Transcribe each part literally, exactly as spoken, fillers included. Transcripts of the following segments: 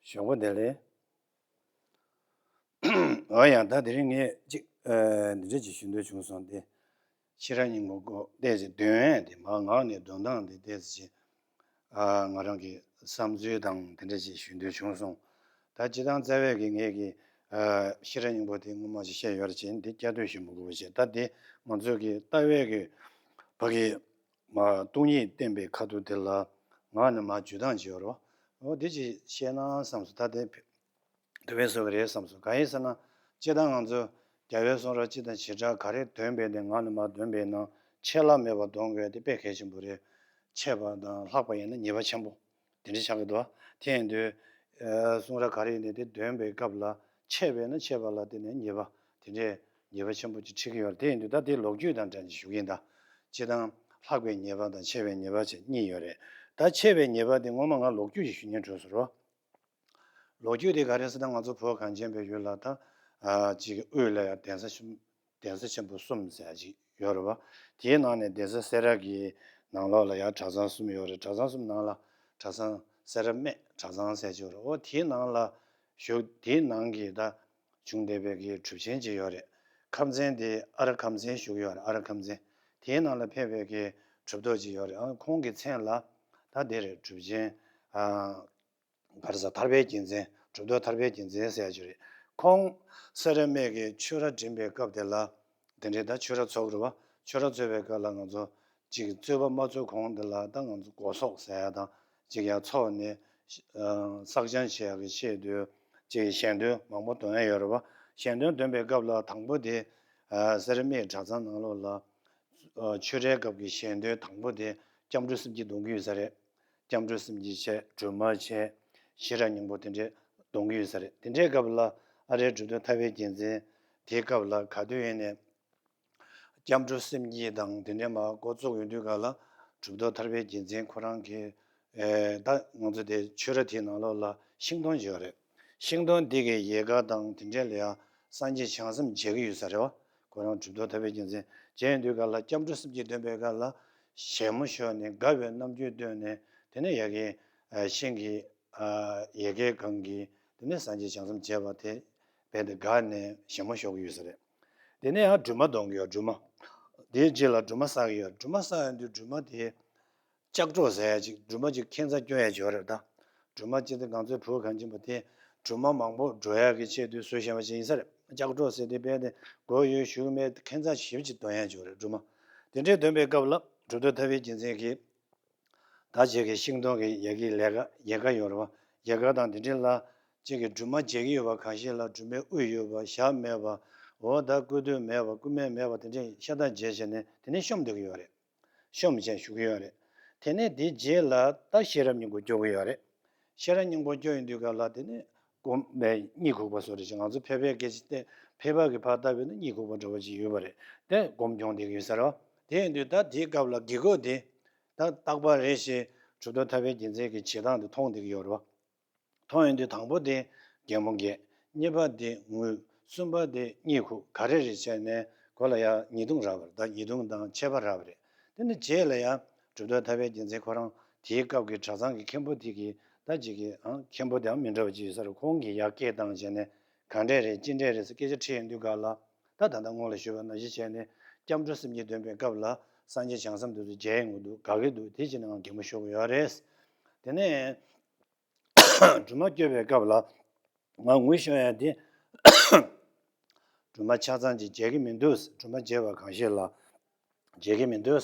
ཞོགས་པ་བདེ་ལེགས། འོ་ཡ། ད་དེ་རིང་ངས་ཅིག་ཨ་འདི་འདྲ་ཅིག་ཞུ་འདོད་བྱུང་སོང་སྟེ། ཤེས་རབ་སྙིང་པོ་སྐོར་ཏོག་ཙམ་འདོན་ཡས་དེ་མར་ངག་ནས་འདོན་སྟངས་དེ་ཏོག་ཙམ་ཅིག་ཨ་ང་རང་གི་བསམ་ཚུལ་དང་དེ་འདྲ་ཅིག་ཞུ་འདོད་བྱུང་སོང་། ད་སྤྱིར་བཏང་རྩ་བའི་གི་ངས་ཀྱི་ཨ་ཤེས་རབ་སྙིང་པོ་དེ་སྔོན་མ་ཅིག་བཤད་ཡོད་རེད། བྱས་ནས་འདི་བསྐྱར་ཟློས་ཞུ་མི་དགོས་པ་བྱས། ད་དེ་ང་ཚོ་གི་ལྟ་བའི་གི་ཕ་གི་མ་སྟོང་ཉིད་བསྟན་པའི་ཁ་ཐུག་དེ་ལ་ངག་ནས་མར་བརྗོད་སྟངས་ཅིག་ཡོད་རེད་བ། འོ་དེ་ཅིག་བཤད་ན་བསམ་སོང་། ད་དེ་དེ་བས་སོ་གི་རེད་བསམ་སོང་། གང་ཡིན་ཟེར་ན། སྤྱིར་བཏང་ང་ཚོ་རྒྱལ་བའི་གསུང་རབ་སྤྱི་དང་བྱེ་བྲག་ག་རེ་འདོན་པའི་དེ་ངག་ནས་མར་འདོན་པའི་ནང་ཆད་ལྷག་མེད་པར་འདོན་དགོས་དེ་དཔེ་གལ་ཆེན་པོ་རེད། ཆད་པ་དང་ལྷག་པ་ཡིན་ན་ཉེས་པ་ཆེན་པོ་དེ་འདྲ་ཆགས་ཀྱི་འདུག་དེ་ཡིན་དུས་ཨ་གསུང་རབ་ག་རེ་ཡིན་ནའི་དེ་འདོན་པའི་སྐབས་ལ་ཆད་པས་ན་ཆད་པ་ལ་བརྟེན་ནས་ཉེས་པ་དེ་འདྲའི་ཉེས་པ་ཆེན་པོ་ཅིག་འཁྲི་གི་ཡོད་རེད། དེ་ཡིན་དུས་ད་དེ་ལོ་རྒྱུས་དང་འབྲེལ་ནས་ཞུ་གི་ཡིན། ད་སྤྱིར་བཏང་ལྷག་པའི་ཉེས་པ་དང་ཆད་པའི་ཉེས་པ་བཅས་གཉིས་ཡོད་རེད། ད་ཆད་པའི་ཉེས་པ་དེ་སྔོན་མ་ང་ལོ་རྒྱུས་ཤིག་ཞུ་སྙིང་བྲོ་སོང་རོ། ལོ་རྒྱུས་དེ་ག་རེ་ཟེར་ན། ང་ཚོ་བོད་གངས་ཅན་པའི་ཡུལ་ལ་ད་ཨ་ཅིག་དབུས་ལ་ཡང་གདན་ས་ཆེན་གདན་ས་ཆེན་པོ་གསུམ་ཟེར་ཡ་ཅིག་ཡོད་རེད་བ། དེའི་ནང་ནས་གདན་ས་སེ་ར་གི་ནང་ལོགས་ལ་ཡང་གྲྭ་ཚང་གསུམ་ཡོད་རེད། གྲྭ་ཚང་གསུམ་ནང་ལ་གྲྭ་ཚང་སེ་ར་སྨད་གྲྭ་ཚང་ཟེར་ཅིག་ཡོད་རེད། འོ་དེའི་ནང་ལ་བཞུགས། དེའི་ནང་གི་ད་བྱུང་བསྡད་པའི་གི་གྲུབ་ཆེན་ཅིག་ཡོད་རེད། ཁམས་ཚན་དེ་ཨ་ར་ཁམས་ཚན་བཞུགས་ཡོད་རེད། ཨ་ར་ཁམས་ཚན། དེའི་ནང་ལ་ཕེབས་པའི་གི་གྲུབ་ཐོབ་ཅིག་ཡོད་རེད། ཨ་ཁོང་གི་མཚན་ལ་ད་དེ་རེད། གྲུབ་ཆེན་ཨ་ག་རེ་ཟེར། ཐར་པའི་རྒྱལ་མཚན། གྲུབ་ཐོབ་ཐར་པའི་རྒྱལ་མཚན་ཟེར་ཡ་ཅིག་རེད། ཁོང་སེ་ར་སྨད་ཀྱི་ཆོས་ར་འགྲིམ་པའི་སྐབས་དེ་ལ་དེ་འདྲའི་ད་ཆོས་ར་ཚོགས་རེད་བ། ཆོས་ར་ཚོགས་པའི་སྐབས་ལ་ང་ཚོ་ཅིག་རྩོད་པ་མ་རྩོད་གོང་དེ་ལ་ད་ང་ཚོ་སྒོ་ཟོག་ཟེར་ཡ་དང་ཅིག་ཡར་ཚོགས་ནས་ཨ་བསགས་སྦྱང་བྱེད་ཡ་གི་ཆེད་དུ་ཅིག་ཞལ་འདོན་མང་པོ་འདོན་ཡ་ཡོད་རེད་བ། ཞལ་འདོན་འདོན་པའི་སྐབས་ལ་དང་པོ་དེ་ཨ་སེ་ར་སྨད་གྲྭ་ཚང་ནང་ལོགས་ལ་ཨ་ཆོས་རའི་སྐབས་ཀྱི་ཞལ་འདོན་དང་པོ་དེ་སྐྱབས་འགྲོ་སེམས་བསྐྱེད་འདོན་གྱི་ཡོད་ས་རེད། སྐྱབས་འགྲོ་སེམས་བསྐྱེད་བྱས། སྒྲོལ་མ་བྱས། ཤེས་རབ་སྙིང་པོ་དེ་འདྲས་འདོན་གྱི་ཡོད་ས་རེད། དེ་འདྲའི་སྐབས་ལ་ཨ་རིའི་གྲུབ་ཐོབ་ཐར་པའི་རྒྱལ་མཚན་དེའི་སྐབས་ལ་ག་དུས་ཡིན་ནའི་སྐྱབས་འགྲོ་སེམས་བསྐྱེད་དང་དེ་འདྲས་མར་འགོ་བཙུགས་ཡོང་དུས་སྐབས་ལ་གྲུབ་ཐོབ་ཐར་པའི་རྒྱལ་མཚན་ཁོ་རང་གི་ཨེ་ད་ང་ཚོ་དེ་ཆོས་ར་དེའི་ནང་ལོགས་ལ་ཤིང་སྡོང་ཅིག་ཡོད་རེད། ཤིང་སྡོང་འདི་གི་ཡལ་ག་དང་དེ་འདྲས་ལ་ཡང་སངས་རྒྱས་བྱང་སེམས་མཇལ་གྱི་ཡོད་ས་རེད་བ། ཁོ་རང་གྲུབ་ཐོབ་ཐར་པའི་རྒྱལ་མཚན་མཇལ་ཡོང་དུས་སྐབས་ལ་སྐྱབས་འགྲོ་སེམས་བསྐྱེད་འདོན་པའི་སྐབས་ལ་བཞད་མོ་ཤོར་ནས་དགའ་བའི་རྣམ་འགྱུར་སྟོན་ནས། དེ་ནས་ཡ་གི་ཨ་ཤིང་གི་ཨ་ཡལ་གའི་སྒང་གི་དེ་ནས་སངས་རྒྱས་བྱང་སེམས་མཇལ་བ་དེ་རྦད་དེ་དགའ་ནས་བཞད་མོ་ཤོར་གྱི་ཡོད་ས་རེད། དེ་ནས་ཡང་སྒྲོལ་མ་འདོན་གྱི་ཡོད། སྒྲོལ་མ། དེའི་རྗེས་ལ་སྒྲོལ་མ་བསགས་ཀྱི་ཡོད། སྒྲོལ་མ་བསགས་ཡོང་དུས་སྒྲོལ་མ་དེ་ལྕགས་སྒྲོག་ཟེར་ཡ་ཅིག་སྒྲོལ་མ་ཅིག་ཁྱད་མཚར་སྐྱོན་ཡ་ཅིག་ཡོད་རེད་ད། སྒྲོལ་མ་ཅིག་དེ་ང་ཚོའི་བོད་གངས་ཅན་པ་དེ་སྒྲོལ་མ་མང་པོ་འགྲོ་ཡ་གི་ཆེད་དུ་བཟོས་བཞག་པ་ཅིག་ཡིན་ས་རེད། ལྕགས་སྒྲོག་ཟེར་དེ་རྦད་དེ་གོ་ཡོད་ཞུ་གི་མེད། ཁྱད་མཚར་ཞེ་པོ་ཅིག་འདོན་ཡ་ཅིག་ཡོད་རེད། སྒྲོལ་མ་དེ་འདྲས་འདོན་པའི་སྐབས་ལ་གྲུབ་ཐོབ་ཐར་པའི་རྒྱལ་མཚན་གྱིས་ད་ཅིག་གི་ཤིང་སྡོང་གི་ཡལ་གའི་ལས་ཀ་ཡལ་ག་ཡོད་རེད་བ། ཡལ་ག་དང་དེ་འདྲས་ལ་ཅིག་གི་སྒྲོལ་མ་མཇལ་གྱི་ཡོད་པ། གང་ཞིག་ལ་སྒྲོལ་མའི་དབུ་ཡོད་པ། ཞབས་མེད་པ། འོ་ད་སྐུ་སྟོད་མེད་པ། སྐུ་སྨད་མེད་པ། དེ་འདྲས་ཤ་སྟག་མཇལ་བྱས་ནས་དེ་ནས་བཤོམས་སྡོད་ཀྱི་ཡོད་རེད། བཤོམས་བྱས་བཞུགས་ཀྱི་ཡོད་རེད། དེ་ནས་དེའི་རྗེས་ལ་ད་ཤེས་རབ་སྙིང་པོ་སྐྱོར་གྱི་ཡོད་རེད། ཤེས་རབ་སྙིང་པོ་སྐྱོར་ཡོང་དུས་སྐབས་ལ་དེ་ནས་སྒོམ་པའི་གཉིད་ཁུག་པ་བཟོ་འདྲ་ཅིག་ང་ཚོ་ཕལ་པའི་སྐད་ཆ་སྟེ་ཕལ་པ་གི་ཕར་བལྟས་པས་ན་གཉིད་ཁུག་པ་འདྲ་བོ་ཅིག་ཡོད་པ་རེད། དེ་སྒོམ་སྐྱོང་བསྡད་ཀྱི་ཡོད་ས་རེད་བ། དེ་ཡིན་དུས་ད་དེའི་སྐབས་ལ་དགེ་སྐོས་དེ་ད་རྟག་པར་རེ་ཞིག་གྲུབ་ཐོབ་ཐར་པའི་རྒྱལ་མཚན་གྱི་བྱེད་སྟངས་དེ་མཐོང་བསྡད་ཀྱི་ཡོད་རེད་བ། མཐོང་ཡོང་དུས་དང་པོ་དེ་གད་མོ་བགད། གཉིས་པ་དེ་ངུས། གསུམ་པ་དེ་གཉིད་ཁུག་ག་རེ་རེད་བྱས་ནས་ཁོ་ལ་ཡང་ཉེས་རྡུང་རག་པ་རེད། ད་ཉེས་རྡུང་དང་ཆད་པ་རག་པ་རེད། དེ་ནས་རྗེས་ལ་ཡང་གྲུབ་ཐོབ་ཐར་པའི་རྒྱལ་མཚན་ཁོ་རང་དེའི་སྐབས་ཀྱི་གྲྭ་ཚང་གི་མཁན་པོ་དེ་གིས་ད་ཅིག་གི་ཨང་མཁན་པོ་དེའང་མི་འདྲ་བ་ཅིག་ཡོད་ས་རེད། ཁོང་གིས་ཡར་སྐད་བཏང་བྱས་ནས་ག་འདྲས་རེད་ཅི་འདྲས་རེད་ཟེར་སྐད་ཆ་དྲིས་ཡོང་དུས་སྐབས་ལ་ད་ད་ལྟ་སྔོན་ལ་ཞུས་པ་ནང་བཞིན་བྱས་ནས་སྐྱབས་འགྲོ་སེམས་བསྐྱེད་འདོན་པའི་སྐབས་ལ་སངས་རྒྱས་བྱང་སེམས་དེ་ཚོ་མཇལ་ཡོང་གི་འདུག་དགའ་གི་འདུག་དེ་བྱས་ནས་ང་གད་མོ་ཤོར་གི་ཡོད་རེད། དེ་ནས་སྒྲོལ་མ་སྐྱོར་བའི་སྐབས་ལ་ང་ངུ་ཤོར་ཡ་དེ་སྒྲོལ་མ་ཆ་ཚང་ཅིག་མཇལ་གི་མི་འདུག་སྒྲོལ་མ་མཇལ་བ་གང་ཤེས་ལ་མཇལ་གི་མི་འདུག་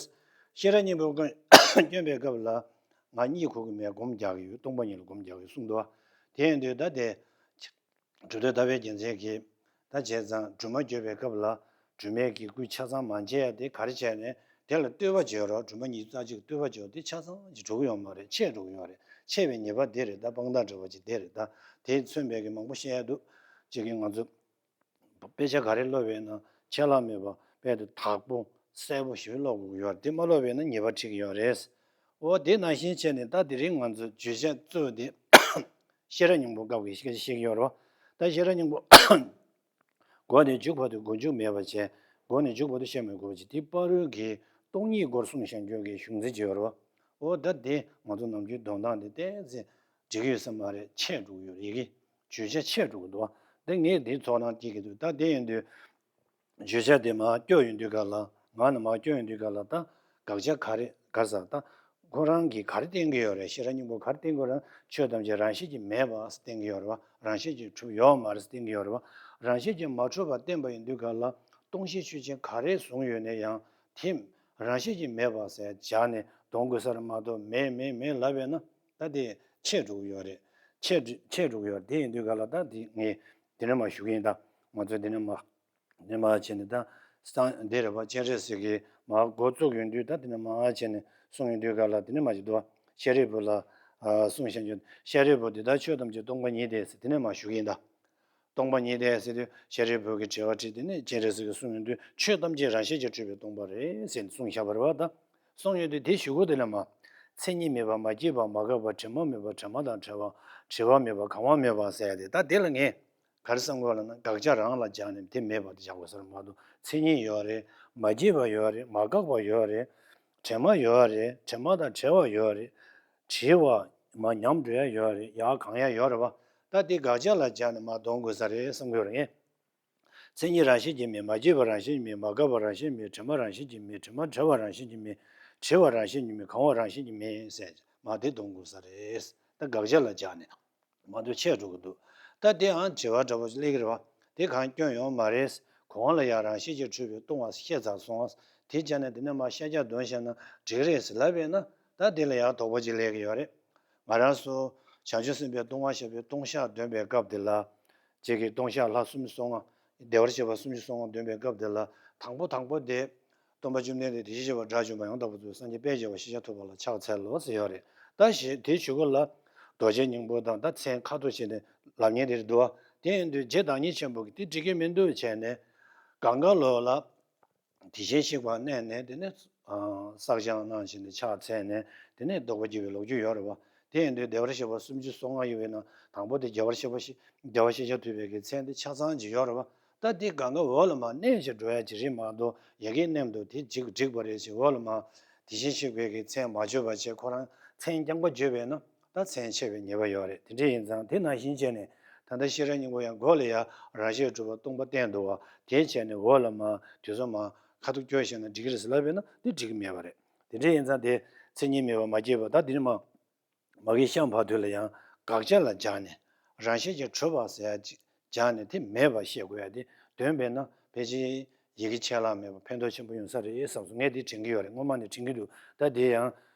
ཤེས་རབ་སྙིང་པོ་སྐྱོར་བའི་སྐབས་ལ་ང་གཉིད་ཁུག་གི་མེད། སྒོམ་རྒྱག་གི་ཡོད། སྟོང་པ་ཉིད་ལ་སྒོམ་རྒྱག་གི་ཡོད་གསུངས་འདུག་དེ་ཡིན་དུས་ད་དེ་གྲུབ་ཐོབ་ཐར་པའི་རྒྱལ་མཚན་གྱིས་ད་བྱས་ཙང་སྒྲོལ་མ་སྐྱོར་བའི་སྐབས་ལ་སྒྲོལ་མའི་གི་སྐུ་ཆ་ཚང་མ་མཇལ་ཡ་དེ་ག་རེ་བྱས་ནས་དེ་ལ་བསྟོད་པ་བརྗོད་རོགས། སྒྲོལ་མ་ཉིད་རྩ་གཅིག་བསྟོད་པ་བརྗོད་དེ་ཆ་ཚང་ཅིག་འགྲོ་གི་ཡོད་མ་རེད། ཆད་འགྲོ་གི་ཡོད་རེད། ཆད་པའི་ཉེས་པ་དེ་རེད། ད་དཔང་རྟགས་འདྲ་བ་ཅིག་དེ་རེད། ད་དེས་མཚོན་པའི་གི་མང་པོ་བཤད་ཡ་འདུག་ཅིག་གི་ང་ཚོ་དཔེ་ཆ་ག་རེ་ཀློག་པ་ཡིན་ན་ཆད་ལྷག་མེད་པ་དཔེ་དེ་དག་པོ་གསལ་པོ་ཞིག་ཀློག་དགོས་ཀྱི་ཡོད་རེད། དེ་མ་ཀློག་པ་ཡིན་ན་ཉེས་པ་འཁྲི་གི་ཡོད་རེད། འོ་དེ་ནང་བཞིན་བྱས་ནས་ད་དེ་རིང་ང་ཚོ་བརྗོད་བྱ་གཙོ་བོ་དེ་ཤེས་རབ་སྙིང་པོ་སྐབས་ཀྱི་སྐད་ཆ་བཤད་ཀྱི་ཡོད་རེད་བ། ད་ཤེས་རབ་སྙིང་པོ་མགོ་ནས་མཇུག་བར་དུ་མགོ་མཇུག་མེད་པ་བྱས། མགོ་ནས་མཇུག་བར་དུ་བཤད་མི་དགོས་པ་བྱས། དེ་ཕ་རོལ་གྱི་སྟོང་ཉིད་སྐོར་གསུངས་བཞག་རྒྱུ་གི་གཞུང་ཚིག་ཅིག་ཡོད་རེད་བ། འོ་ད་དེ་ང་ཚོ་ནམ་རྒྱུན་འདོན་སྟངས་དེ་ཏོག་ཙམ་ འགྲིག་གི་ཡོད་ས་མ་རེད། ཆད་འགྲོ་གི་ཡོད་རེད། ཡི་གེ་བརྗོད་བྱ་ཆད་འགྲོ་གི་འདུག་བ། འདི་ངས་འདི་ཚོར་སྣང་སྐྱེ་གི་འདུག་ད་དེ་ཡིན་དུས། བརྗོད་བྱ་དེ་མར་སྐྱོར་ཡོང་དུས་ག་ལ། ངག་ནས་མར་སྐྱོར་ཡོང་དུས་ག་ལ། ད་དགག་བྱ་ག་རེ་ག་ས་ད་ཁོ་རང་གིས་ག་རེ་བསྟན་གྱི་ཡོད་རེད། ཤེས་རབ་སྙིང་པོ་ག་རེ་བསྟན་གྱི་ཡོད་རེད། ཆོས་ཐམས་ཅད་རང་བཞིན་གྱིས་མེད་པ་བསྟན་གྱི་ཡོད་རེད་བ། རང་བཞིན་གྱིས་གྲུབ་ཡོད་མ་རེད་བསྟན་གྱི་ཡོད་རེད་བ། རང་བཞིན་གྱིས་མ་གྲུབ་པ་བསྟན་པ་ཡིན་དུས་ག་ལ། སྟོང་གཞི་ཆོས་ཅན་ག་རེ་བཟུང་ཡོད་ནའི་ཡང་དེ་རང་བཞིན་གྱིས་མེད་པ་ཟེར་བྱས་ནས་འདོན་དགོས་ས་རེད་མ་གཏོགས། མེད་མེད་མེད་ལབ་པས་ན་ད་དེ་ཆད་འགྲོ་གི་ཡོད་རེད། ཆད་ཆད་འགྲོ་གི་ཡོད་རེད། དེ་ཡིན་དུས་ག་ལ་ད་དེ་ངས་དེ་ནས་མར་ཞུ་གི་ཡིན། ད་ང་ཚོས་དེ་ནས་མར། དེ་མ་བྱས་ནས་ད་སང་འདི་རེད་བ། སྤྱན་རས་གཟིགས་ཀྱིས་མར་འགོ་བཙུགས་ཡོང་དུས། ད་དེ་ནས་མར་བྱས་ནས་གསུངས་ཡོང་དུས་ག་ལ། དེ་ནས་མར་ཅིག་འདུག་བ། ཤཱ་རིའི་བུ་ལ་ཨ་གསུངས་བཞིན་བརྗོད། ཤཱ་རིའི་བུ་འདི་ལྟར་ཆོས་ཐམས་ཅད་སྟོང་པ་ཉིད་དེ་ཟེར། དེ་ནས་མར་ཞུ་གི་ཡིན། ད་སྟོང་པ་ཉིད་དེ་ཟེར་དུས་ཤཱ་རིའི་བུ་གིས་དྲི་བ་དྲིས། དེ་ནས་སྤྱན་རས་གཟིགས་ཀྱིས་གསུངས་ཡོང་དུས། ཆོས་ཐམས་ཅད་རང་བཞིན་གྱིས་གྲུབ་པའི་སྟོང་པ་རེད་ཟེར་ནས་གསུངས་བཞག་པ་རེད་བ། ད་གསུངས་ཡོང་དུས་དེ་གཞུག་གུ་དེ་ལ་མར། མཚན་ཉིད་མེད་པ། མ་སྐྱེས་པ། མ་འགགས་པ། དྲི་མ་མེད་པ། དྲི་མ་དང་བྲལ་བ། བྲི་བ་མེད་པ། གང་བ་མེད་པ་ཟེར་ཡ་དེ། ད་དེ་ལ་ངས་ག་རེ་བསམ་དགོས་ལབ་ན། དགག་བྱ་རང་ལ་སྦྱར་ནས་དེ་མེད་པ་དེ་བཞག་དགོས་ས་རེད་མ་གཏོགས། མཚན་ཉིད་ཡོད་རེད། མ་སྐྱེས་པ་ཡོད་རེད། མ་འགགས་པ་ཡོད་རེད། དྲི་མ་ཡོད་རེད། དྲི་མ་དང་བྲལ་བ་ཡོད་རེད། བྲི་བ་མར་ཉམས་འགྲོ་ཡ་ཡོད་རེད། ཡར་གང་ཡ་ཡོད་རེད་བ། ད་དེ་དགག་བྱ་ལ་སྦྱར་ནས་མར་འདོན་དགོས་ས་རེད་བསམ་གྱི་ཡོད་རེད་ངས། མཚན་ཉིད་རང་བཞིན་གྱིས་མེད། མ་སྐྱེས་པ་རང་བཞིན་མེད། མ་འགགས་པ་རང་བཞིན་མེད། དྲི་མ་རང་བཞིན་གྱིས་མེད། དྲི་མ་བྲལ་བ་རང་བཞིན་གྱིས་མེད། བྲི་བ་རང་བཞིན་གྱིས་མེད། གང་བ་རང་བཞིན་གྱིས་མེད་ཟེར་མར་དེ་འདོན་དགོས་ས་རེད། ད་དགག་བྱ་ལ་སྦྱར་ནས་མ་གཏོགས་ཆད་འགྲོ་གི་འདུག་ད་དེའང་དྲི་བ་འདྲ་པོ་ཞིག་སླེབས་ཀྱི་རེད་བ། དེ་གང་སྐྱོན་ཡོད་མ་རེད། གོང་ལ་ཡང་རང་བཞིན་གྱིས་གྲུབ་པས་སྟོང་པ་བཤད་ཚར་སོང་། དེ་བྱས་ནས་དེ་ནས་མར་ཤཱཀྱ་འདོན་བཞག་ན་འགྲིག་རེད་ཟེར་ལབ་པས་ན། ད་དེ་ལ་ཡང་དོགས་པ་ཅིག་སླེབས་ཀྱི་ཡོད་རེད། ང་རང་ཚོ་བྱང་ཆུབ་སེམས་དཔའི་ལྟུང་བ་བཤགས་པའི་ལྟུང་བཤགས་འདོན་པའི་སྐབས་དེ་ལ། ཅིག་གིས་ལྟུང་བཤགས་ལྷ་སུམ་ཅུ་སོ་ལྔ། བདེ་བར་གཤེགས་པ་སུམ་ཅུ་སོ་ལྔ་འདོན་པའི་སྐབས་དེ་ལ། དང་པོ་དང་པོ་དེ། སྟོན་པ་བཅོམ་ལྡན་འདས་དེ་བཞིན་གཤེགས་པ་དགྲ་བཅོམ་པ་ཡང་དག་པར་རྫོགས་པའི་སངས་རྒྱས་དཔལ་རྒྱལ་བ་ཤཱཀྱ་ཐུབ་པ་ལ་ཕྱག་འཚལ་ལོ་ཟེར་ཡོད་རེད། ད་ཞེས་དེའི་གཞུག་གུ་ལ། རྡོ་རྗེ་སྙིང་པོ་དང་ད་མཚན་ཁ་ཐུག་བྱས་ནས་ལབ་མཁན་དེ་རེད་འདུག་བ། དེ་ཡིན་དུས་རྗེ་བདག་ཉིད་ཆེན་པོ་གིས་དེ་འགྲིག་གི་མི་འདུག་བྱས་ནས། གངྒཱ་ལོགས་ལ། དེ་བཞིན་གཤེགས་པ་གནས་ནས། དེ་ནས་བསགས་སྦྱང་གནང་བྱས་ནས་ཕྱག་འཚལ་ནས། དེ་ནས་ལྡོག་པ་བགྱིས་པའི་ལོ་རྒྱུས་ཡོད་རེད་བ། དེ་ཡིན་དུས་བདེ་བར་གཤེགས་པ་སུམ་ཅུ་སོ་ལྔ་ཡོད་པའི་ནང་དང་པོ་དེ་རྒྱལ་བ་ཤཱཀྱ་ཐུབ་པའི་གི་མཚན་དེ་ཆ་ཚང་ཅིག་ཡོད་རེད་བ། ད་དེ་གངྒཱ་འོག་ལ་མར་མནན་བྱས་འགྲོ་ཡ་ཅིག་རེད་མ་གཏོགས། ཡ་གི་མནན་འདུག་དེ་འགྲིག་འགྲིག་པ་རེད་ཅེས། འོག་ལ་མར་དེ་བཞིན་གཤེགས་པའི་གི་མཚན་མ་བརྗོད་པ་བྱས། ཁོ་རང་མཚན་རྐྱང་པ་བརྗོད་པས་ན། ད་མཚན་ཆད་པའི་ཉེས་པ་ཡོད་རེད། དེ་འདྲ་ཡིན་ཙང་དེ་ནང་བཞིན་བྱས་ནས། ད་ལྟ་ཤེས་རབ་སྙིང་པོ་ཡང་མགོ་ལ་ཡ་རང་བཞིན་གྲུབ་པ་སྟོང་པ་བསྟན་འདུག་བ། དེ་བྱས་ནས་འོག་ལ་མར་དེ་ཚོ་མར་ཁ་ཐུག་སྐྱོར་བཞག་ན་འགྲིག་གི་རེད་ཟེར་ལབ་པས་ན་དེ་འགྲིག་གི་མེད་པ་རེད། དེ་འདྲ་ཡིན་ཙང་དེ་མཚན་ཉིད་མེད་པ། མ་སྐྱེས་པ། ད་དེ་ནི་མ། མ་གི་ཤམ་བྷ་དུ་ལ་ཡང་དགག་བྱ་ལ་སྦྱར་ནས། རང་བཞིན་གྱིས་གྲུབ་པ་ཟེར་ཡ་ཅིག་སྦྱར་ནས་དེ་མེད་པ་བཤད་དགོས་ཡ་དེ་འདོན་པས་ན། ཕལ་ཆེར་ཡི་གེ་ཆད་ལྷག་མེད་པ་ཕན་ཐོགས་ཆེན་པོ་ཡོང་ས་རེད་བསམ་སོང་། ངས་དེ་དྲན་གྱི་ཡོད་རེད། སྔོན་མ་ནས་དྲན་གྱི་འདུག་ད་དེ་ཡང་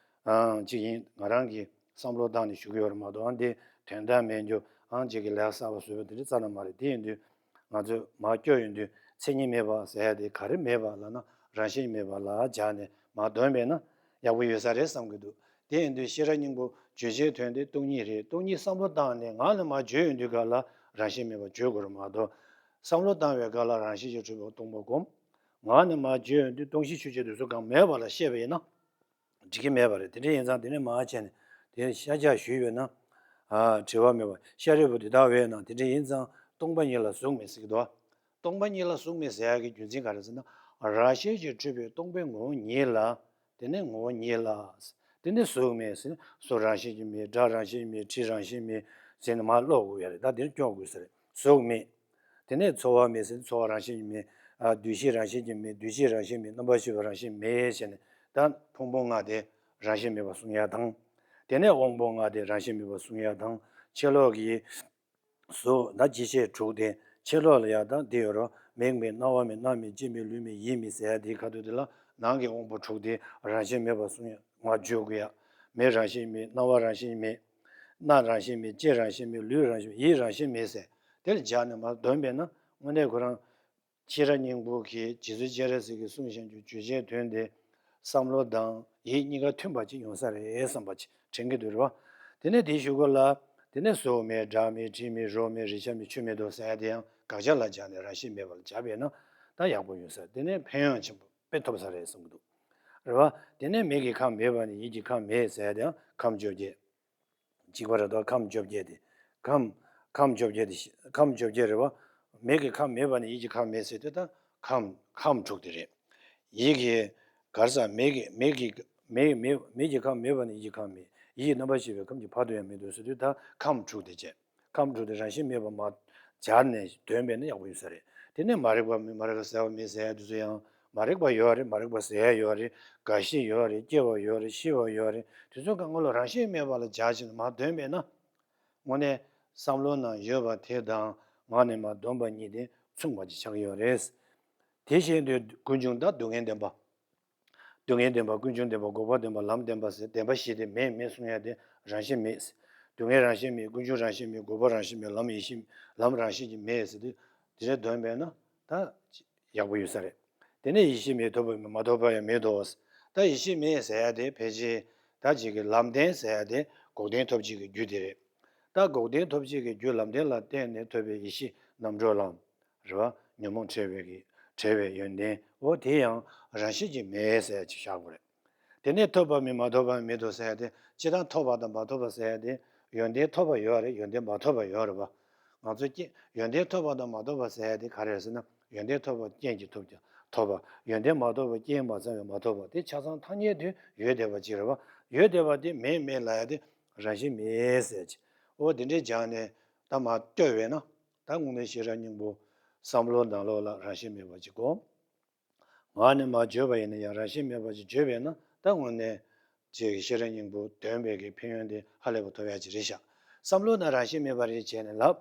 ཨང་ཅིག་ཡིན། ང་རང་གིས་བསམ་བློ་བཏང་ནས་ཞུ་གི་ཡོད་རེད་མ་གཏོགས། ཨང་དེ་དོན་དག་མེད་རྒྱུ། ཨང་ཅིག་གིས་ལས་གསར་པ་བཟོས་པ་དེ་འདྲ་རྩ་ནས་མ་རེད། དེ་ཡིན་དུས་ང་ཚོས་མར་སྐྱོར་ཡོང་དུས་མཚན་ཉིད་མེད་པ་ཟེར་ཡ་དེ་ག་རེ་མེད་པ་ལབ་ན། རང་བཞིན་མེད་པ་ལ་སྦྱར་ནས་མར་འདོན་པས་ན་ཡག་པོ་ཡོད་ས་རེད་བསམ་གྱི་འདུག་དེ་ཡིན་དུས་ཤེས་རབ་སྙིང་པོ་བརྗོད་བྱའི་དོན་དེ་སྟོང་ཉིད་རེད། སྟོང་ཉིད་བསམ་བློ་བཏང་ནས་ངག་ནས་མར་བརྗོད་ཡོང་དུས་ག་ལ་རང་བཞིན་མེད་པ་བརྗོད་དགོས་རེད་མ་གཏོགས། བསམ་བློ་བཏང་བའི་སྐབས་ལ་རང་བཞིན་གྱིས་གྲུབ་པའི་སྟོང་པ་སྒོམ། ངག་ནས་མར་བརྗོད་ཡོང་དུས་སྟོང་གཞི་ཆོས་ཅན་དེ་ཚོ་གང་མེད་པ་ལ་བཤད་པ་ཡིན་ན། འགྲིག་གི་མེད་པ་རེད། དེ་འདྲ་ཡིན་ཙང་དེ་ནས་མར་བྱས་ནས་དེ་ཤཱཀྱ་ཞུས་པས་ན། ཨ་དྲི་བ་མེད་པ། ཤཱ་རིའི་བུ་དེ་ལྟ་བས་ན། དེ་འདྲ་ཡིན་ཙང་སྟོང་པ་ཉིད་ལ་གཟུགས་མེད་ཟེར་གྱི་འདུག་སྟོང་པ་ཉིད་ལ་གཟུགས་མེད་ཟེར་ཡག་གི་རྒྱུ་མཚན་ག་རེ་ཟེར་ན། རང་བཞིན་གྱིས་གྲུབ་པའི་སྟོང་པའི་ངོ་བོ་ཉིད་ལ། དེ་ནས་ངོ་བོ་ཉིད་ལ། དེ་ནས་གཟུགས་མེད་ཟེར་ན་གཟུགས་རང་བཞིན་གྱིས་མེད། སྒྲ་རང་བཞིན་མེད། དྲི་རང་བཞིན་མེད་ཟེར་ནས་མར་ཀློག་དགོས་ཡ་རེད། ད་འདིར་སྐྱོར་དགོས་ས་རེད། གཟུགས་མེད། དེ་ནས་ཚོར་བ་མེད་ཟེར་ན་ཚོར་བ་རང་བཞིན་གྱིས་མེད། ཨ་འདུ་ཤེས་རང་བཞིན་གྱིས་མེད། འདུ་བྱེད་རང་བཞིན་མེད། རྣམ་པར་ཤེས་པ་རང་བཞིན་མེད་ཟེར་ནས། ད་ཕུང་པོ་ལྔ་དེ་རང་བཞིན་མེད་པར་གསུང་ཡ་དང་། དེ་ནས་དབང་པོ་ལྔ་དེ་རང་བཞིན་མེད་པར་གསུང་ཡ་དང་། ཕྱི་ལོགས་ཀྱི་གཟུགས་ད་ལྕི་བྱེད་དྲུག་དེ་ཕྱི་ལོགས་ལ་ཡ་ད་འདི་ཡོད་རོ། མིག་མེད། རྣ་བ་མེད། སྣ་མེད། ལྕེ་མེད། ལུས་མེད། ཡིད་མེད་ཟེར་ཡ་དེ་ཁ་ཐུག་དེ་ལ་ནང་གི་དབང་པོ་དྲུག་དེ་རང་བཞིན་མེད་པར་གསུང་ཡ་མར་བརྗོད་དགོས་ཡ། མིག་རང་བཞིན་མེད། རྣ་བ་རང་བཞིན་མེད། སྣ་རང་བཞིན་མེད། ལྕེ་རང་བཞིན་མེད། ལུས་རང་བཞིན་མེད། ཡིད་རང་བཞིན་མེད་ཟེར་དེ་ལ་སྦྱར་ནས་མར་འདོན་པས་ན། དངོས་གནས་ཁོ་རང་ཤེས་རབ་སྙིང་པོ་གི་རྗེ་བཙུན་སྤྱན་རས་གཟིགས་ཀྱིས་གསུངས་བཞིན་གྱི་བརྗོད་བྱའི་དོན་དེ་བསམ་བློ་དང་ཡིད་གཉིས་ཀ་མཐུན་པ་ཅིག་ཡོང་ས་རེད་བསམ་པ་ཅིག་དྲན་གྱི་འདུག་རེད་བ། དེ་ནས་དེའི་གཞུག་གུ་ལ། དེ་ནས་གཟུགས་མེད། སྒྲ་མེད། དྲི་མེད། རོ་མེད། རེག་བྱ་མེད། ཆོས་མེད་དོ་ཟེར་ཡ་དེ་ཡང་དགག་བྱ་ལ་སྦྱར་ནས་རང་བཞིན་མེད་པ་ལ་སྦྱར་བས་ན་ད་ཡག་པོ་ཡོང་ས་རེད། དེ་ནས་ཕན་ཡོན་ཆེན་པོ་དཔེ་ཐོབ་ས་རེད་བསམ་གྱི་འདུག་རེད་བ། དེ་ནས་མིག་གི་ཁམས་མེད་པ་ནི་ཡིད་ཀྱི་ཁམས་མེད་ཟེར་ཡ་དེ་ཡང་ཁམས་བཅོ་བརྒྱད། གཅིག་པ་རེད་དོ། ཁམས་བཅོ་བརྒྱད་དེ། ཁམས། ཁམས་བཅོ་བརྒྱད་དེ། ཁམས་བཅོ་བརྒྱད་རེད་བ། མིག་གི་ཁམས་མེད་པ་ནི་ཡིད་ཀྱི་ཁམས་མེད་ཟེར་དུས་ད་ཁམས། ཁམས་དྲུག་དེ་རེད། ཡིད་ཀྱི། ག་རེ་ཟ། མིག་གི། མིག་གི། མིག་མིག་མིག་གི་ཁམས་མེད་པ་ནི་ཡིད་ཀྱི་ཁམས་མེད། ཡིད་རྣམ་པར་ཤེས་པའི་ཁམས་ཀྱི་བར་དུ་ཡང་མི་འདོད་ཟེར་དུས། ད་ཁམས་དྲུག་དེ་བྱས། ཁམས་དྲུག་དེ་རང་བཞིན་མེད་པར་མར་སྦྱར་ནས་འདོན་པས་ན་ཡག་པོ་ཡོད་ས་རེད། དེ་ནས་མ་རིག་པ་མེད། མ་རིག་པ་ཟེར་བ་མེད་ཟེར་ཡ་དེ་ཚོ་ཡང་མ་རིག་པ་ཡོད་རེད། མ་རིག་པ་ཟེར་ཡ་ཡོད་རེད། རྒ་ཤི་ཡོད་རེད། སྐྱེ་བ་ཡོད་རེད། ཤི་བ་ཡོད་རེད། དེ་ཚོ་གང་ག་ལ་རང་བཞིན་མེད་པ་ལ་སྦྱར་བྱས་ནས་མར་འདོན་པས་ན། དངོས་གནས་བསམ་བློ་ནང་ཡོད་པ་དེ་དང་ངག་ནས་མར་འདོན་པ་གཉིས་དེ་མཚུངས་པ་ཅིག་ཆགས་ཀྱི་ཡོད་རེད། དེ་བཞིན་དུ་ཀུན་འབྱུང་དང་སྡུག་བསྔལ་བདེན་པ། སྡུག་བསྔལ་བདེན་པ། ཀུན་འབྱུང་བདེན་པ། འགོག་པ་བདེན་པ། ལམ་བདེན་པ་ཟེར་བདེན་པ་བཞི་དེ་མེད་མེད་གསུང་ཡ་དེ་རང་བཞིན་མེད། སྡུག་བསྔལ་རང་བཞིན་མེད། ཀུན་འབྱུང་རང་བཞིན་མེད། འགོག་པ་རང་བཞིན་མེད། ལམ་ཡེ་ཤེས། ལམ་རང་བཞིན་གྱིས་མེད་ཟེར་དུས། དེ་འདྲ་འདོན་པས་ན་ད་ཡག་པོ་ཡོད་ས་རེད། དེ་ནས་ཡེ་ཤེས་མེད། ཐོབ་པ་མེད། མ་ཐོབ་པ་ཡང་མེད་དོ། ད་ཡེ་ཤེས་མེད་ཟེར་ཡ་དེ་ཕལ་ཆེར་ད་ཅིག་གི་ལམ་བདེན་ཟེར་ཡ་དེ་འགོག་བདེན་ཐོབ་བྱེད་ཀྱི་རྒྱུ་དེ་རེད། ད་འགོག་བདེན་ཐོབ་བྱེད་ཀྱི་རྒྱུ་ལམ་བདེན་ལ་བརྟེན་ནས་ཐོབ་པའི་ཡེ་ཤེས་རྣམ་གྲོལ་ལམ། རེད་བ། ཉོན་མོངས་བྲལ་བའི་གི་བྲལ་བའི་ཡོན་ཏན། འོ་དེ་ཡང་རང་བཞིན་གྱིས་མེད་ཟེར་ཅིག་བཞག་དགོས་རེད། དེ་ནས་ཐོབ་པ་མེད། མ་ཐོབ་པ་མེད་དོ་ཟེར་ཏེ། སྤྱིར་བཏང་ཐོབ་པ་དང་མ་ཐོབ་པ་ཟེར་ཏེ། ཡོན་ཏན་ཐོབ་པ་ཡོད་རེད། ཡོན་ཏན་མ་ཐོབ་པ་ཡོད་རེད་བ། ང་ཚོ་སྐྱེ་ཡོན་ཏན་ཐོབ་པ་དང་མ་ཐོབ་པ་ཟེར་ཏེ་ག་རེ་རེད་ཟེར་ན། ཡོན་ཏན་ཐོབ་པ་རྐྱེན་གྱིས་ཐོབ་ཀྱང་ཐོབ་པ། ཡོན་ཏན་མ་ཐོབ་པ་རྐྱེན་མ་ཚང་བས་མ་ཐོབ་པ། དེ་ཆ་ཚང་ཐ་སྙད་དུ་ཡོད་བསྡད་པ་ཅིག་རེད་བ། ཡོད་བསྡད་པ་དེ་མེད་མེད་ལབ་ཡ་དེ་རང་བཞིན་མེད་ཟེར་ཅིག་འོ་དེ་འདྲས་སྦྱར་ནས་ད་མར་བསྐྱོར་བས་ན། ད་དངོས་གནས་ཤེས་རབ་སྙིང་པོ་བསམ་བློ་ནང་ལོགས་ལ་རང་བཞིན་མེད་པ་ཅིག་གོ། ངག་ནས་མར་བརྗོད་པ་ཡིན་ན་ཡང་རང་བཞིན་མེད་པ་ཅིག་བརྗོད་པས་ན། ད་དངོས་གནས་ཅིག་ཤེས་རབ་སྙིང་པོ་འདོན་པའི་གི་ཕན་ཡོན་དེ་ཧ་ལས་པ་ཐོབ་ཡ་ཅིག་རེད་ཤག་བསམ་བློ་ནང་རང་བཞིན་མེད་པ་རེད་བྱས་ནས་ལབ།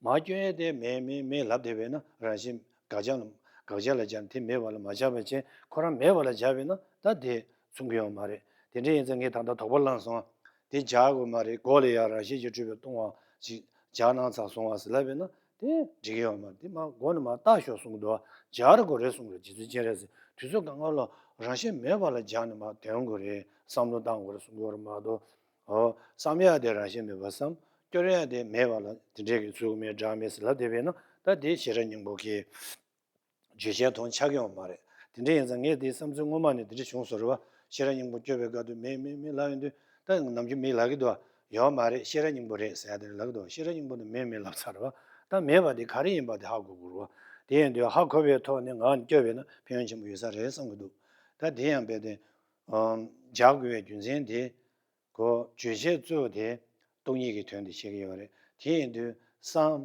མར་བསྐྱོན་ཡས་དེ་མེད་མེད་མེད་ལབ་བསྡད་པས་ན། རང་བཞིན་དགག་བྱ་ལ་དགག་བྱ་ལ་སྦྱར་ནས་དེ་མེད་པ་ལ་མ་སྦྱར་བ་བྱས། ཁོ་རང་མེད་པ་ལ་སྦྱར་བས་ན་ད་དེ་མཚུངས་ཀྱི་ཡོད་མ་རེད། དེ་འདྲ་ཡིན་ཙང་ངས་ད་ལྟ་དོགས་པ་བསླངས་སོང་། དེ་སྦྱར་དགོས་མ་རེད། མགོ་ལ་ཡ་རང་བཞིན་གྱིས་གྲུབ་པའི་སྟོང་པ་ཅིག་སྦྱར་གནང་ཚར་སོང་བ་ཟེར་ལབ་པས་ན་དེ་འགྲིག་གི་ཡོད་མ་རེད། དེ་མར་མགོ་ནས་མར་བཏགས་ཤོག་གསུང་གི་འདུག་སྦྱར་དགོས་རེད་གསུང་གི་རེད། རྗེ་བཙུན་སྤྱན་རས་གཟིགས་དུས་ཚོད་གང་ག་ལ་རང་བཞིན་མེད་པ་ལ་སྦྱར་ནས་མར་འདོན་དགོས་རེད། བསམ་བློ་བཏང་དགོས་རེད་གསུང་གི་ཡོད་རེད་མ་གཏོགས། ཨོ། བསམ་ཡ་དེ་རང་བཞིན་མེད་པར་བསམ། སྐྱོར་ཡ་དེ་མེད་པ་ལ་དེ་འདྲས་ཀྱི་ཚུལ་མེད་སྒྲ་མེད་ཟེར་ལབ་བསྡད་པས་ན་ད་དེ་ཤེས་རབ་སྙིང་པོ་གི་བརྗོད་བྱའི་དོན་ཆགས་ཀྱི་ཡོད་མ་རེད། དེ་འདྲ་ཡིན་ཙང་ངས་དེའི་བསམ་ཚུལ་སྔོན་མ་ནས་དེ་འདྲ་བྱུང་སོང་རེད་བ། ཤེས་རབ་སྙིང་པོ་བསྐྱོར་བའི་སྐབས་དུ་མེད་མེད་མེད་ལབ་ཡོང་དུས། ད་ནམ་རྒྱུན་མི་ལབ་ཀྱི་འདུག་བ། ཡོད་མ་རེད། ཤེས་རབ་སྙིང་པོ་རེད་ཟེར་ཡ་དེ་ལབ་ཀྱི་འདུག་བ། ཤེས་རབ་སྙིང་པོ་དེ་མེད་མེད་ལབ་ཚར་རེད་བ། ད་མེད་པ་དེ་ག་རེ་ཡིན་པ་དེ་ཧ་གོ་དགོས་རེད་བ། དེ་ཡིན་དུས་ཧ་གོ་བའི་ཐོག་ནས་ངག་ནས་བསྐྱོར་བས་ན་ཕན་ཡོན་ཆེན་པོ་ཡོད་ས་རེད་བསམ་གྱི་འདུག་ད་དེ་ཡང་རྦད་དེ། ཨམ། སྦྱར་དགོས་པའི་རྒྱུ་མཚན་དེ། གོ་བརྗོད་བྱའི་གཙོ་བོ་དེ་སྟོང་ཉིད་ཀྱི་དོན་དེ་བཤད་ཀྱི་ཡོད་རེད། དེ་ཡིན་དུས་བསམ།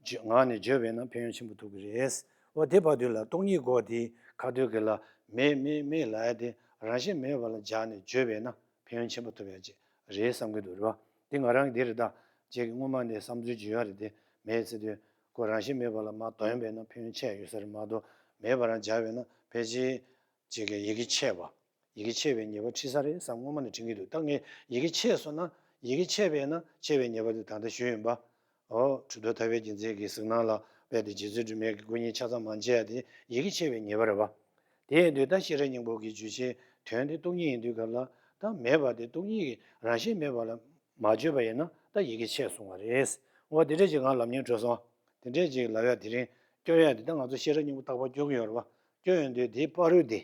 བརྗོད། ངག་ནས་བརྗོད་པས་ན་ཕན་ཡོན་ཆེན་པོ་ཐོབ་ཀྱི་རེད། འོ་དེ་བར་དུ་ལ་སྟོང་ཉིད་སྐོར་དེ་ཁ་ཐུག་གི་ལ་མེད་མེད་མེད་ལབ་ཡ་དེ་རང་བཞིན་མེད་པ་ལ་སྦྱར་ནས་བརྗོད་པས་ན་ཕན་ཡོན་ཆེན་པོ་ཐོབ་ཡ་ཅིག་རེད་བསམ་གྱི་འདུག་རེད་བ། དེ་ང་རང་གི་དེ་རེད། ད་ཅིག་གི་སྔོན་མ་ནས་བསམ་ཚུལ་ཅིག་ཡོད་རེད། དེ་མེད་ཟེར་དུས་ཁོ་རང་བཞིན་མེད་པ་ལ་མར་འདོན་པས་ན་ཕན་ཡོན་ཆེ་ཡ་ཡོད་ས་རེད་མ་གཏོགས། མེད་པ་རང་སྦྱར་བས་ན་ཕལ་ཆེར་ཅིག་གི་ཡི་གེ་ཆད་པ། ཡི་གེ་ཆད་པའི་ཉེས་པ་འཁྲི་ས་རེད་བསམ་སྔོན་མ་ནས་དྲན་གྱི་འདུག་ད་ངས་ཡི་གེ་ཆད་སོང་ན། ཡི་གེ་ཆད་པས་ན་ཆད་པའི་ཉེས་པ་དེ་ད་ལྟ་ཞུས་ཡིན་པ། འོ། གྲུབ་ཐོབ་ཐར་པའི་རྒྱལ་མཚན་གྱི་གཟིགས་སྣང་ལ་རྦད་དེ་རྗེ་བཙུན་སྒྲོལ་མའི་གི་སྐུ་བརྙན་ཆ་ཚང་མ་མཇལ་ཡ་དེ་ཡི་གེ་ཆད་པའི་ཉེས་པ་རེད་བ། དེ་ཡིན་དུས་ད་ཤེས་རབ་སྙིང་པོ་གི་བརྗོད་བྱའི་དོན་དེ་སྟོང་ཉིད་ཡིན་དུས་སྐབས་ལ། ད་མེད་པ་དེ་སྟོང་ཉིད་ཀྱི་རང་བཞིན་མེད་པ་ལ་མ་བརྗོད་པ་ཡིན་ན་ད་ཡི་གེ་ཆད་སོང་བ་རེད། འོ་དེ་འདྲ་ཅིག་ང་ལབ་སྙིང་བྲོ་སོང་། དེ་འདྲ་ཅིག་ལབ་ཡ་དེ་རིང་སྐྱོར་ཡ་དེ་ད་ང་ཚོ་ཤེས་རབ་སྙིང་པོ་རྟག་པར་སྐྱོར་གྱི་ཡོད་རེད་བ། སྐྱོར་ཡོང་དུས་དེའི་བར་དུ་དེ།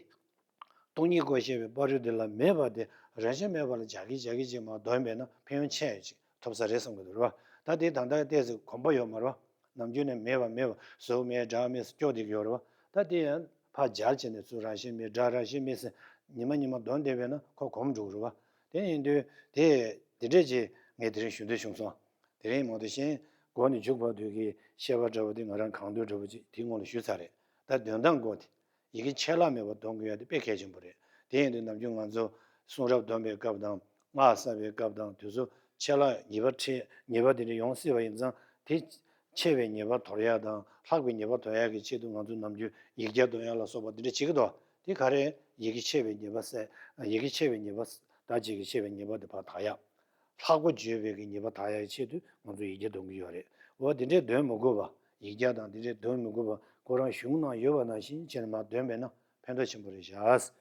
སྟོང་ཉིད་སྐོར་བཤད་པའི་བར་དུ་དེ་ལ་མེད་པ་དེ་རང་བཞིན་མེད་པ་ལ་སྦྱར་གྱི་སྦྱར་གྱི་ཅིག་མར་འདོན་པས་ན་ཕན་ཡོན་ཆེ་ཡ་ཅིག་ཐོབ་ས་རེད་བསམ་གྱི་འདུག་རེད་བ། ད་དེ་ད་ལྟ་ཏོག་ཙམ་གོམས་པ་ཡོད་མ་རེད་བ། ནམ་རྒྱུན་ནས་མེད་པ་མེད་པ་གཟུགས་མེད་སྒྲ་མེད་སྐྱོར་བསྡད་ཀྱི་ཡོད་རེད་བ། ད་དེ་ཡང་ཕར་སྦྱར་བྱས་ནས་ཚུར་རང་བཞིན་མེད་སྒྲ་རང་བཞིན་མེད་ཟེར་ཉི་མ་ཉི་མ་འདོན་བསྡད་པས་ན་ཁོ་གོམས་འགྲོ་གི་རེད་བ། དེ་ཡིན་དུས་དེ་དེ་འདྲས་ཅིག་ངས་དེ་རིང་ཞུ་འདོད་བྱུང་སོང་། དེ་རིང་མ་གཏོགས་གཞན་འགོ་ནས་མཇུག་བར་དུ་གི་བཤད་པ་འདྲ་བོ་དེ་ང་རང་གང་འདོད་འདྲ་བོ་ཅིག་དེའི་སྔོན་ལ་ཞུས་ཚར་རེད། ད་འདོན་སྟངས་སྐོར་དེ། ཡི་གེ་ཆད་ལྷག་མེད་པར་འདོན་དགོས་ཡ་དེ་དཔེ་གལ་ཆེན་པོ་རེད། དེ་ཡིན་དུས་ནམ་རྒྱུན་ང་ཚོ་གསུང་རབ་འདོན་པའི་སྐབས་དང་། སྔགས་བསགས་པའི་སྐབས་དང་དེ་ཚོ་ཆད་ལྷག་ཉེས་པ་འཕྲད་ཉེས་པ་དེ་འདྲ་ཡོང་སྲིད་པ་ཡིན་ཙང་། དེ་ཆད་པའི་ཉེས་པ་དོར་ཡ་དང་ལྷག་པའི་ཉེས་པ་དོར་ཡ་གི་ཆེད་དུ་ང་ཚོ་ནམ་རྒྱུན་ཡིག་བརྒྱ་འདོན་ཡ་ལ་སོགས་པ་དེ་འདྲ་བྱེད་ཀྱི་འདུག་དེ་ག་རེ། ཡི་གེ་ཆད་པའི་ཉེས་པ་བསལ། ཡི་གེ་ཆད་པའི་ཉེས་པ། ད་ཅིག་གི་ཆད་པའི་ཉེས་པ་དེ་ཕར་དག་ཡ། ལྷག་པ་བརྗོད་པའི་གི་ཉེས་པ་དག་ཡ་གི་ཆེད་དུ་ང་ཚོ་ཡིག་བརྒྱ་འདོན་གྱི་ཡོད་རེད། འོ་དེ་འདྲས་འདོན་མི་དགོས་པ། ཡིག་བརྒྱ་དང་དེ་འདྲས་འདོན་མི་དགོས་པ་ཁོ་རང་གཞུང་ནང་ཡོད་པ་ནང་བཞིན་བྱས་ནས་མར་འདོན་པས་ན་ཕན་ཐོགས་ཆེན་པོ་རེད་བཞག་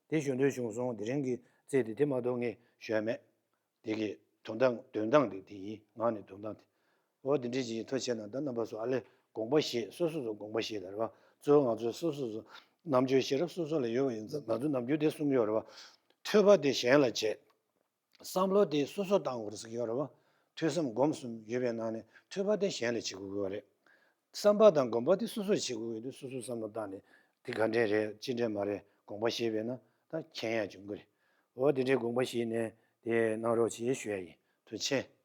དེ་ཞུ་འདོད་བྱུང་སོང་། དེ་རིང་གི་ཚིག་དེ་དེ་མ་གཏོགས་ངས་ཞུ་ཡ་མེད། དེ་གི་འདོན་སྟངས་འདོན་སྟངས་དེ་དེ་ཡིན། ངག་ནས་འདོན་སྟངས་དེ། འོ་དེ་འདྲས་ཅིག་ཡིན། ཐུགས་རྗེ་ཆེ་གནང་། ད་རྣམ་པ་ཚོ་ཨ་ལས་དགོངས་པ་བཞེས། སོ་སོ་སོ་དགོངས་པ་བཞེས་ད་རེད་བ། གཙོ་བོ་ང་ཚོ་སོ་སོ་སོ་རྣམ་དཔྱོད་ཤེས་རབ་སོ་སོ་ལ་ཡོད་པ་ཡིན་ཙང་། ང་ཚོ་ནམ་རྒྱུན་དེ་གསུང་གི་ཡོད་རེད་བ། ཐོས་པ་དེ་གཞན་ལ་བྱེད། བསམ་བློ་དེ་སོ་སོ་བཏང་དགོས་རེད་ཟེར་གྱི་ཡོད་རེད་བ། ཐོས་བསམ་སྒོམ་གསུམ་ཡོད་པའི་ནང་ནས་ཐོས་པ་དེ་གཞན་ལ་བྱེད་དགོས་ཀྱི་ཡོད་རེད། བསམ་པ་དང་སྒོམ་པ་དེ་སོ་སོར་བྱེད་དགོས་ཀྱི་འདུག་སོ་སོའི་བསམ་བློ་བཏང་ནས་དེ་ག་འདྲས་རེད་ཅི་འདྲས་མ་རེད་དགོངས་པ་བཞེས་པས་ན་ད་མཁྱེན་ཡ་འབྱུང་གི་རེད། འོ་དེ་འདྲའི་དགོངས་པ་བཞེས་ནས་ དེ་གནང་རོགས་གྱིས་ཞུ་ཡ་ཡིན། ཐུགས་རྗེ་ཆེ།